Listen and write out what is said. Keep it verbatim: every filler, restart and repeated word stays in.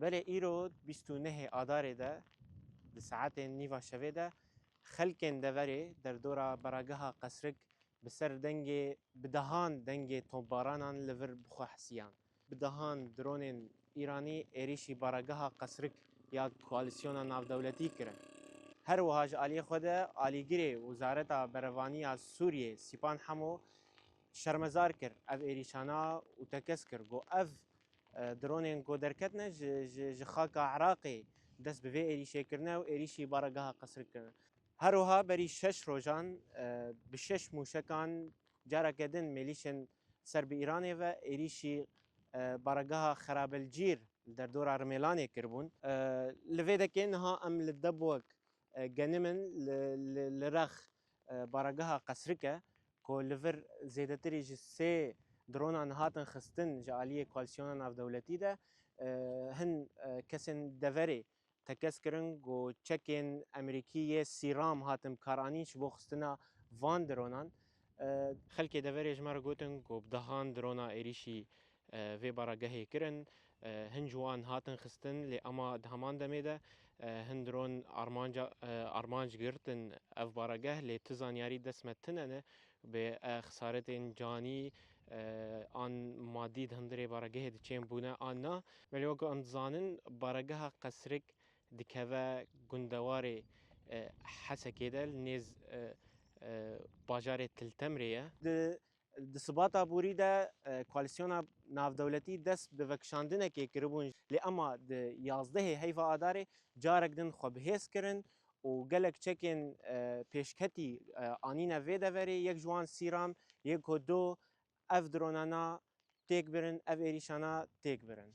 Belê îro bîst û nehê Adarê de di saetên nîva şevê de xelkên deverê derdora barageha Qesrik bi ser dengê, bi dehan dengê topbaranan li vir bi xwe hesiyan. Bi dehan dronên Îranî êrîşî barageha Qesrik ya Koalîsyona Navdewletî kirin. Her wiha ji aliyê xwe de alîgirê Wezareta Berevaniya Sûriyê Sîpan Hemo şermezar kir ev êrîşana û tekez kir, got, ev, e, dronên ku derketine ji, ji, ji xaka Iraqê dest bi vê êrîşê kirine û êrîşî barageha Qesrik kirine. Her wiha berî şeş rojan, e, bi şeş mûşekan careke din mêlîşên ser bi Îranê ve êrîşî, e, barageha Xerabelicîr li derdora Rimêlanê kiribûn. E, li vê dekê niha em li Debwek, e, Genim in li, li, li rex, e, barageha Qesrik e ku li vir zêdetirî ji sê dronan hatin xistin ji aliyê Koalîsyona Navdewletî de, e, hin, e, kesên deverê tekez kirin ku çekên Emerîkî yê Sîram hatin bikaranîn ji bo xistina van dronan. E, xelkê deverê ji me re gotin ku bi dehan drona êrîşî, e, vê baragehê kirin. E, hin ji wan hatin xistin, lê ema di heman demê de, e, hin dron armanca, e, armanc girtin ev barageh, lê tu zanyarî dest me tune ne. Bê, e, xisaretên canî, e, an madî di hundirê baragehê de çên bûne an na. Belê wek em dizanin, barageha Qesrik dikeve gundewarê, e, Hesekê de li nêz, e, e, bajarê Til Temrê ye. Di, di Sibata borî de, e, Koalîsyona Navdewletî dest bi vekişandinekê kiribûn, lê ema di yazdehê heyva Adarê carek din xwe bihêz kirin û gelek çekên, e, pêşketî, e, anîne vê deverê, yek ji wan Sîram, yek ku do ev dronana têk birin, ev êrîşana têk birin.